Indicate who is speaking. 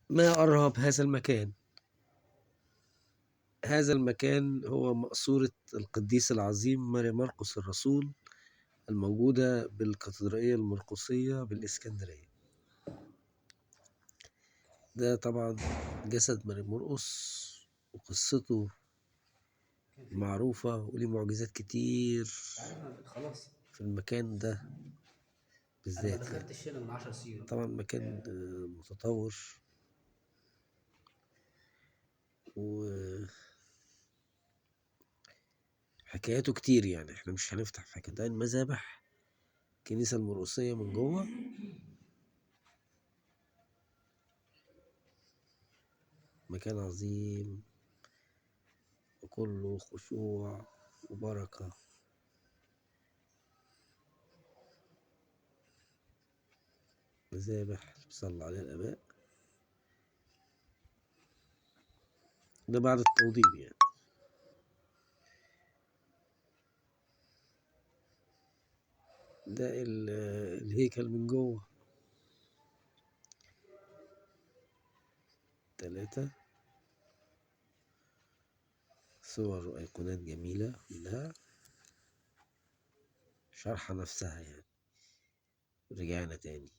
Speaker 1: ما أرهب هذا المكان. هذا المكان هو مقصورة القديس العظيم ماري مرقس الرسول الموجودة بالكاتدرائية المرقسية بالإسكندرية. ده طبعا جسد ماري مرقس وقصته معروفة وليه معجزات كتير
Speaker 2: خلاص
Speaker 1: في المكان ده
Speaker 2: انا ما
Speaker 1: بالذات يعني.
Speaker 2: دخلتش هنا من 10 سنين.
Speaker 1: طبعا مكان متطور و حكاياته كتير، يعني احنا مش هنفتح في حكاية. ده المذابح، الكنيسة المرقسية من جوه. مكان عظيم وكله خشوع وبركة. مذابح صلى عليها الآباء، ده بعد التوضيب يعني. ده الهيكل من جوه. 3 صور وأيقونات جميلة كلها شرحة نفسها يعني. رجعنا تاني.